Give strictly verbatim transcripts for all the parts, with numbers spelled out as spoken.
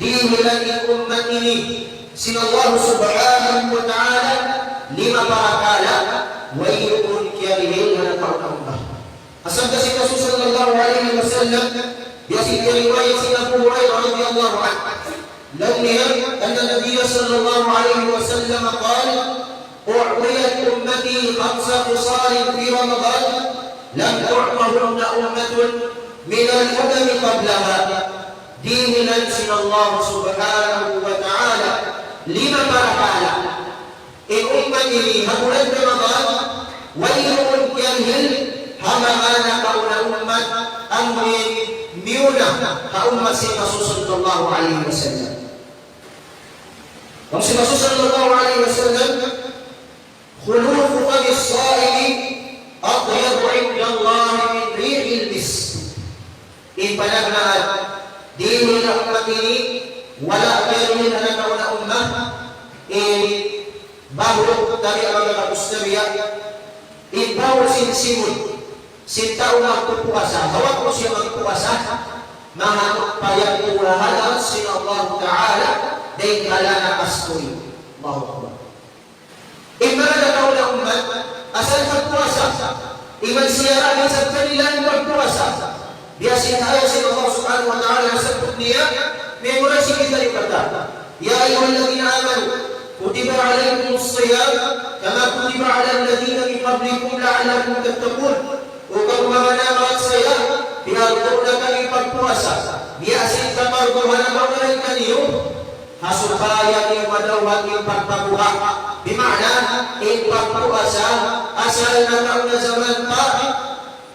Dihilan in ummat ini sin Allah Subhanahu wa Ta'ala lima parakala', wayruun kiyarihil ha nakauna ummat. Asal da sin Rasul sallallahu alayhi wasallam, biya' sin riwayat sin Abu Hurairah radiyallahu anhu. Laung niya, أن النبي صلى الله عليه وسلم قال: أعطيت أمتي خمس خصال في رمضان لم تعطهن أمة من الأمم قبلها. Dihilan sin Allah Subhanahu wa Ta'ala lima parakala' in ummat ini ha bulan Ramadan, wayruun kiyarihil ha manga nakauna ummat, amu in miyuna ha ummat sin Rasul sallallahu alayhi wasallam. Laung sin Rasul sallallahu alayhi wasallam, خلوف فم الصائم أطيب عند الله من ريح المسك. In panagnaan, dihil ha ummat ini, wala' kiyarihil ha nakauna ummat, in bahu', tabi' ha manga kabus nabiya', in bahu' sin simud sin tau magpupuasa, ha waktu siya magpuasa, mahamut pa yadtu ha hadarat sin Allah Ta'ala, dayn ha lana kastoy. Allahu Akbar. In manga nakauna ummat, asal magpuasa. Iban siya ra in isab kanila in magpuasa. Biya' sin ayat sin Allah Subhanahu wa Ta'ala nasabbut niya, memorize kita di kata. يا أيها الذين آمنوا كتب عليكم الصيام كما كتب على الذين من قبلكم لعلكم تتقون. O kamu manga nagparachaya, piyardu na kami pagpuasa. Biya' sin kaparduhan nakauna dayn kaniyu. Ha supaya niyu madawhat in pagpabuga'. Bima'na, in pagpuasa, asal nakauna jaman pa,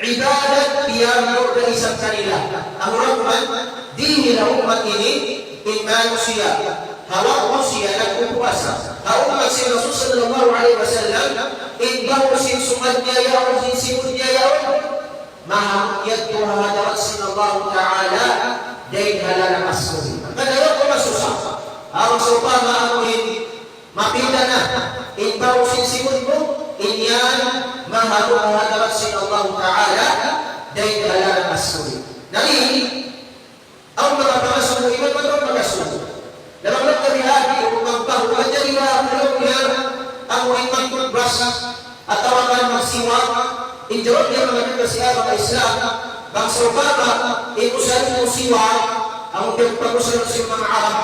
ibadat, piyardu da isab kanila. Amura kuman, dihil ha ummat ini, in manusiya', ha waktu siya nagpupuasa. Ha ummat sin Rasul sallallahu alayhi wasallam, in bahu' sin sungad niya yaun, sin simud niya yaun. Mahamut yadtu ha hadarat sin Allah Ta'ala, dayn ha lana kastoy. Hangkan ayaw kaw masusa. Amu sawpama amu in mapinda na in bahu' sin simud mu, in yan mahamut ha hadarat sin Allah Ta'ala, dayn ha lana kastoy. Nari, awn manga pangasubu iban wayruun pangasubu. Laung niya, bang magbahu', manjari ba laung niya amu in mag-toothbrush atawa kan magsiwak? In jawab niya, manga kataymanghuran sin agama Islam, bang sawpama in usal mu siwak, amu in pag-usal sin manga Arab,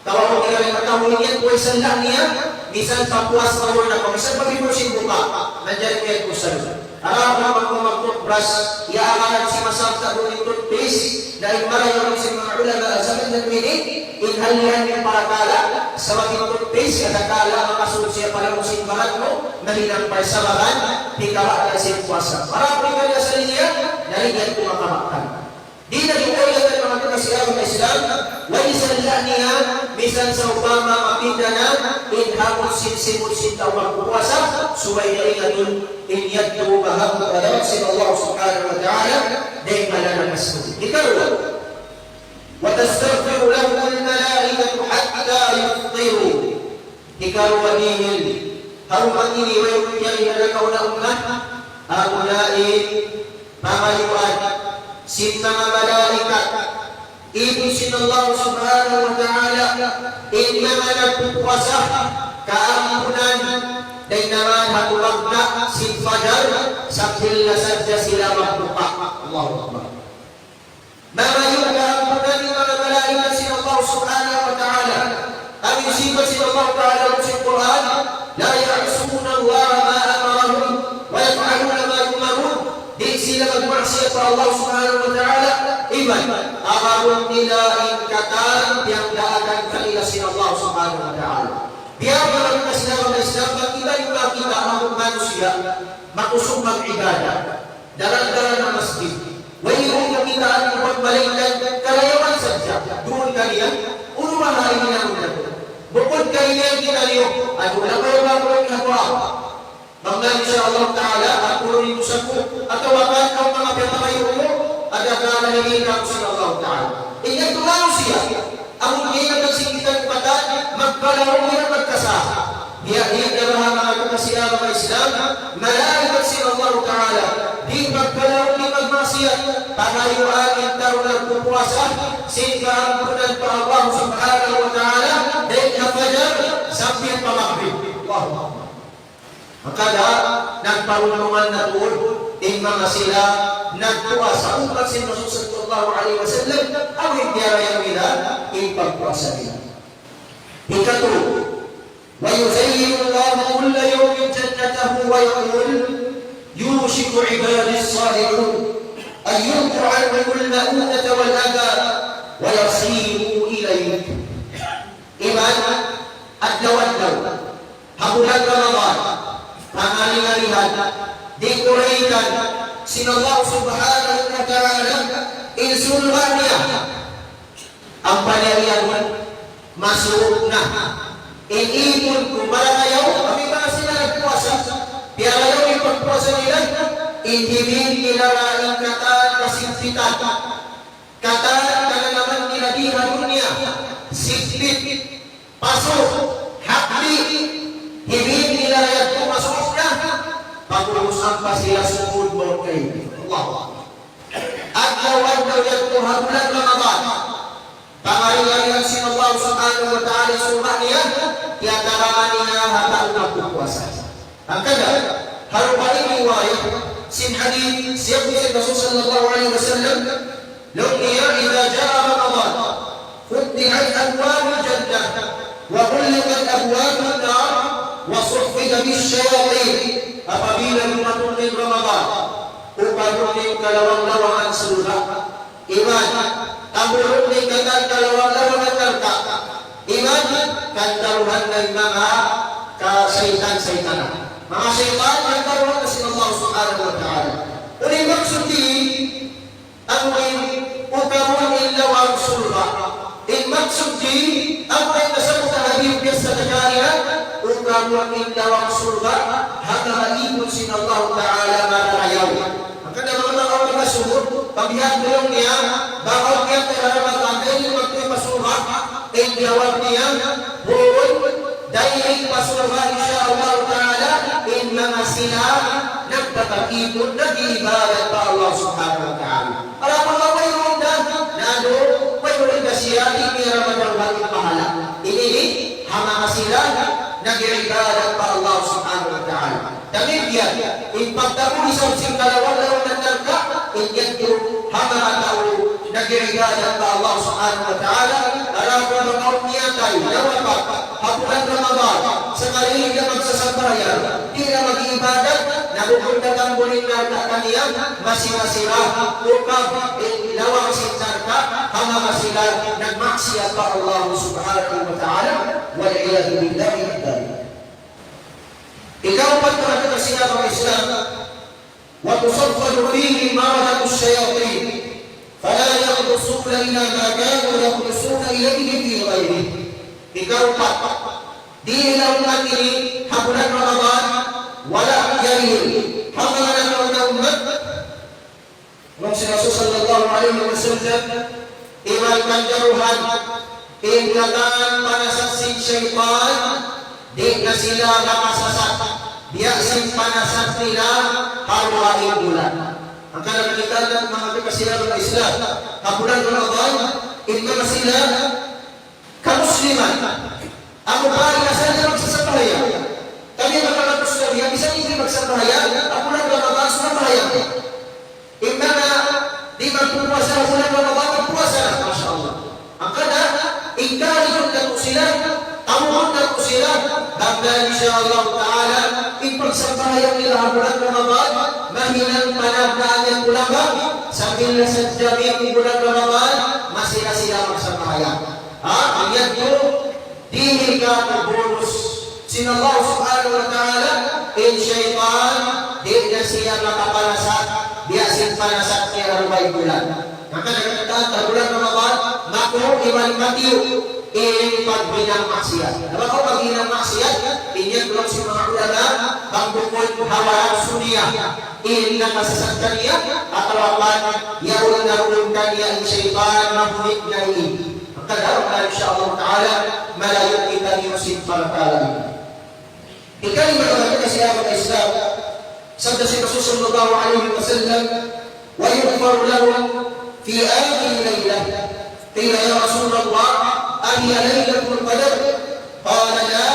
atawa amu in kataymanghuran niya, way sala' niya, misan pa puas tau na kaw, misan pa bibu' sin buka', manjari mu yan usal. Harapan bang kaw mag-toothbrush, iyaaral sin masabta' duun in toothpaste, na in marayaw sin manga ulama ha jaman ini, in halihan in parakala', sabab in toothpaste, adakala makasud siya pa lawm sin baran mu, mahinang parsababan, hikabatan sin puasa. Harapan bang kaw asal niya, nari yan ku makabatan. Di' na duun yan manga kataymanghuran sin agama Islam, way sala' niya, misan sawpama mapinda na, in hamut sin simud sin tau magpuasa, subay niya ingatun, in yadtu mahamut ha hadarat sin Allah Subhanahu wa Ta'ala, dayn ha lana kastoy. Hikaruwa, وتستغفر لهم الملائكة حتى يفطروا. Hikaruwa dihil ha ummat ini, wayruun kiyarihil ha nakauna ummat, amuna in pamayuan sin manga malaikat, ipun sin Allah Subhanahu wa Ta'ala, in manga nagpupuasa, kaampunan, dayn ha manga tumagna' sin fajar, sambil na sadja sila magbuka. Allahu Akbar. Mamayu' kaampunan in manga malaikat sin Allah Subhanahu wa Ta'ala. Amu in sipat sin Allah Ta'ala ha Qur'an, لا يعصون الله ما أمرهم ويفعلون ما يؤمرون. Di' sila magmaksiyat pa Allah Subhanahu wa Ta'ala, iban agarun nila in katan piyagdaakan kanila sin Allah Subhanahu wa Ta'ala. Biya' manga kataymanghuran sin agama Islam, bang kita in makakita' amu in manusiya' makusug mag-ibadat, daran-daran ha masjid. Wayruun kakitaan mu bang malaingkan karayawan sadja. Duun kaniya, unu baha' in hinangun natu'? Bukun kaniya kitaniyu, adu na kaw ba, adu na kaw ba? Bang na, insya Allah Ta'ala, ampunun in dusa ku, atawa kan awn manga piyapakayu' mu, adakala hinang ku sin Allah Ta'ala. In yadtu manusiya', amu in kaibanan sin kitaniyu katan, magpalaung iban magkasa. Biya' diin da baha', manga kataymanghuran sin agama Islam, malaikat sin Allah Ta'ala, di' magpalaung, di' magmaksiyat, pangayuan in tau nagpupuasa, sin kaampunan pa Allah Subhanahu masjid pa Maghrib. Allahu Akbar. Hangkan da, nagparuntungan na tuud in manga sila nagpuasa. Upat sin Rasul sallallahu alayhi wasallam, amu in tiyarayaw nila in pagpuasa nila. Hikatu, ويزين الله كل يوم جنته ويقول: يوشك عبادي الصالحون أن يلقوا عنهم المؤونة والأذى ويصيروا إليك. Iban, adlaw-adlaw ha bulan Ramadan, pangari-ngarihan, dikurahitan sin Allah Subhanahu wa Ta'ala in surga' niya. Ampa niya iyan masuuk na in ipun ku marayaw, kami pa sila nagpuasa. Piyarayaw in pagpuasa nila, in hibin nila ra in katan kasigpitan. Katan kananaman nila di ha dunya, sigpit, pasu', hapdi', hibin nila yadtu masuuk na. Pag'ubus ampa sila sumud mawn kaymu. Allahu Akbar. Adlaw-adlaw yadtu ha bulan Ramadan. Pangari-ngarihan sin Allah Subhanahu wa Ta'ala in surga' niya, tiyatarangan niya ha tau nagpupuasa. Hangkan da, ha dugaing riwayat sin hadith, siyabut sin Rasul sallallahu alayhi wasallam, laung niya, إذا جاء رمضان فتحت أبواب الجنة وغلقت أبواب النار وصفدت الشياطين. Apabila dumatung in Ramadan, ukabun in kalawang-lawangan surga'. Iban, tambulun in katan kalawang-lawangan narka'. Iban, kantaruhan na in manga kasaytan-saytanan. Manga saytan, kantaruhan na sin Allah Subhanahu wa Ta'ala. Unu in maksud di, amu in ukabun in lawang surga'. In maksud di, amu in nasabbut ha hadith biya' sa kanila, ukabun in lawang surga', ha manga ipun sin Allah Ta'ala marayaw. Hangkan da manga tau makasumud, pagbihan laung niya, bang awn kiyataraman ta, dayn magtuy pa surga', in jawab niya, huun, dayn pa surga', insya Allah Ta'ala, in manga sila nagpapakipun, nag-iibadat pa Allah Subhanahu wa Ta'ala. Adapun manga wayruun da, na unu, wayruun da siya, di' niya ra madawhat in pahala. Ini, ha manga sila, nag-iibadat pa Allah Subhanahu wa Ta'ala. Damikkiyan, in pagtabu isab sin kalawang-lawangan narka', in yadtu ha manga tau nag-iibadat pa Allah Subhanahu wa Ta'ala, adapun bang awn miyatay, nawapat, ha bulan Ramadan, sakali di' na magsasambahayang, di' na mag-iibadat, na bukun da tambulun in narka' kaniya, masi-masi ra, ukab in lawang sin narka', ha manga sila nagmaksiyat pa Allah Subhanahu wa Ta'ala, والعياذ بالله من ذلك. Ikaupat, manga kakasi ku ha Islam, وتصفد فيه مردة الشياطين فلا يخلصون إلى ما كانوا يخلصون إليه في غيره. Ikaupat, di' na umat ini ha bulan Ramadan, wala' yari ha manga nakauna umat, laung sin Rasul sallallahu alayhi wasallam, iban kantaruhan, in katan panasat sin saytan, di' na sila makasasat, biya' sin panasat nila ha dugaing bulan. Hangkan da kita manga kakasi ku ha Islam, ha bulan Ramadan, in manga sila kamusliman. Amu pa in asal niya magsasambahayang. Kami manga Muslim, in bisan di' magsambahayang, ha bulan Ramadan sumambahayang. In manga di' magpupuasa ha bulan Ramadan, magpuasa na. Masha Allah. Hangkan da, encourage natu' sila, tamuun natu' sila, bang insha Allah Ta'ala, in pagsambahayang nila ha bulan Ramadan, mahinang panagnaan niya kulang ba, sambil na sadja in bulan Ramadan, masi na sila magsambahayang. Ha? Amu yadtu, dihil kātu' bonus sin Allah Subhanahu wa Ta'ala, in saytan, di' na siya makapanasat, biya' sin panasat niya ha dugaing bulan. Hangkan da kita ha bulan Ramadan, maku iban matiyu' in paghinang maksiyat. Na bang kaw maghinang maksiyat, in yan laung sin manga ulama, bang bukun ha warak suniya in nakasasat kaniya, atawa kan yaun na duun kaniya in saytan, mahunit na ini. Hangkan da, insha Allah Ta'ala, malayu' kitaniyu sin parakala' ini. Ikalima, manga kakasi ku ha Islam, sabda sin Rasul sallallahu alayhi wasallam, ويغفر لهم في آخر ليلة. قيل يا رسول الله، أهي ليلة القدر؟ قال لا،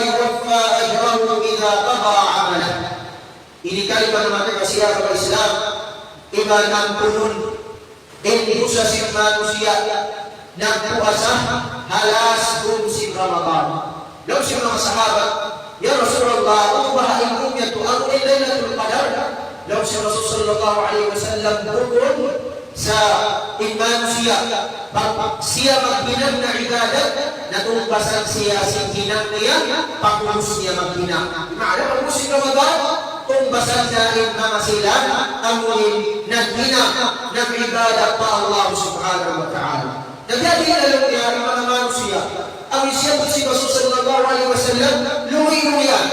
يوفى أجره إذا قضى عمله. Ini kalima na makakasiya pa Islam, iban ampunun in dusa sin manusiya' nagpuasa ha last gum sin Ramadan. Laung sin manga sahabat, "Ya Rasulullah, unu baha' in gum yadtu, amu in Laylatul Qadar?" Laung sin Rasul sallallahu alayhi wasallam, "Bukun sa in manusiya', bang siya maghinang na ibadat, na tungbasan siya sin hinang niya, pag'ubus niya maghinang." Maana, pag'ubus sin Ramadan, tungbasan na in manga sila, amu in naghinang, nag-ibadat pa Allah Subhanahu wa Ta'ala. Na biya' diin laung niya in manga manusiya', amu in siyabbut sin Rasul sallallahu alayhi wasallam, luwi-luwi yan.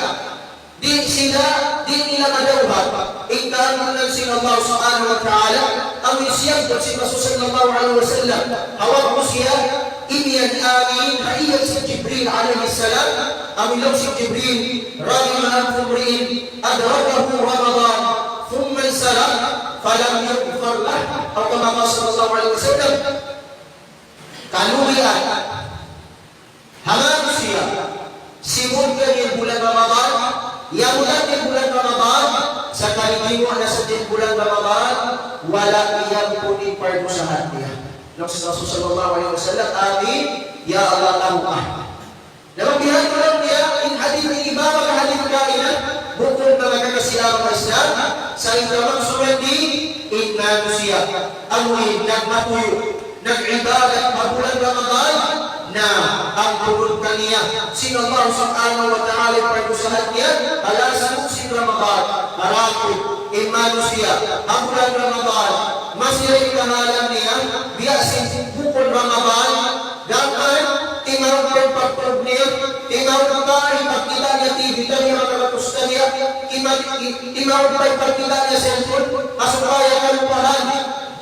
Di' sila, di' nila madawhat in kaampunan sin Allah Subhanahu wa Ta'ala, amu in siyabbut sin Rasul sallallahu alayhi wasallam, ha waktu siya imiyan amin ha iyag sin Jibril alayhi salam, amu in laung sin Jibril, رغم أنف امرئ أدركه رمضان ثم انسلخ فلم يغفر له، أو كما قال صلى الله عليه وسلم. Kalugian ha manusiya', simud kaniya in bulan Ramadan, yamutan in bulan Ramadan, sakali gimuwa' na sadja in bulan Ramadan, wala' iyampun in pardusahan niya. Laung sin Rasul sallallahu alayhi wasallam, "Amin, ya Allah, tamuka." Na bang bihadtu laung niya, in hadith ini, iban pa hadith kaina, bukun na makakasiya pa Islam, sa' in kamangsuran di, in manusiya', amu in nagmatuyu', nag-ibadat ha bulan Ramadan, na ampunun kaniya sin Allah Subhanahu wa Ta'ala in pardusahan niya, ha last gum sin Ramadan, harapu, in manusiya', ha bulan Ramadan, masi in kahalan niya, biya' sin bukun Ramadan, gām, timaud pa in pagtulug niya, timaud pa in pagkita' niya T V, taniya manga batus taniya, ima-, i-, timaud pa in pagkita' niya cellphone, ha supaya kalupahan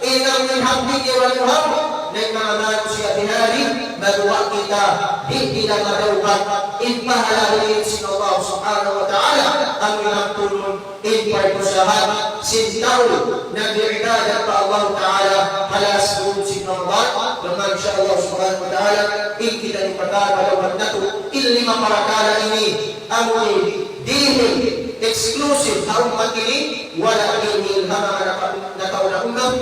in amu in hambing niya wala' luhaw, na in manga manusiya' bihadtu, maguwa' kita, di' nila madawhat in pahala dayn sin Allah Subhanahu wa Ta'ala, amu in ampunun in pardusahan sin tau nag-ibadat pa Allah Ta'ala ha last gum sin Ramadan. Bang insha Allah Subhanahu wa Ta'ala, in kita ini pagkaun madawhat natu' in lima parakala' ini, amu in dihil exclusive ha ummat ini, wala' dihil ha manga naka-, nakauna ummat.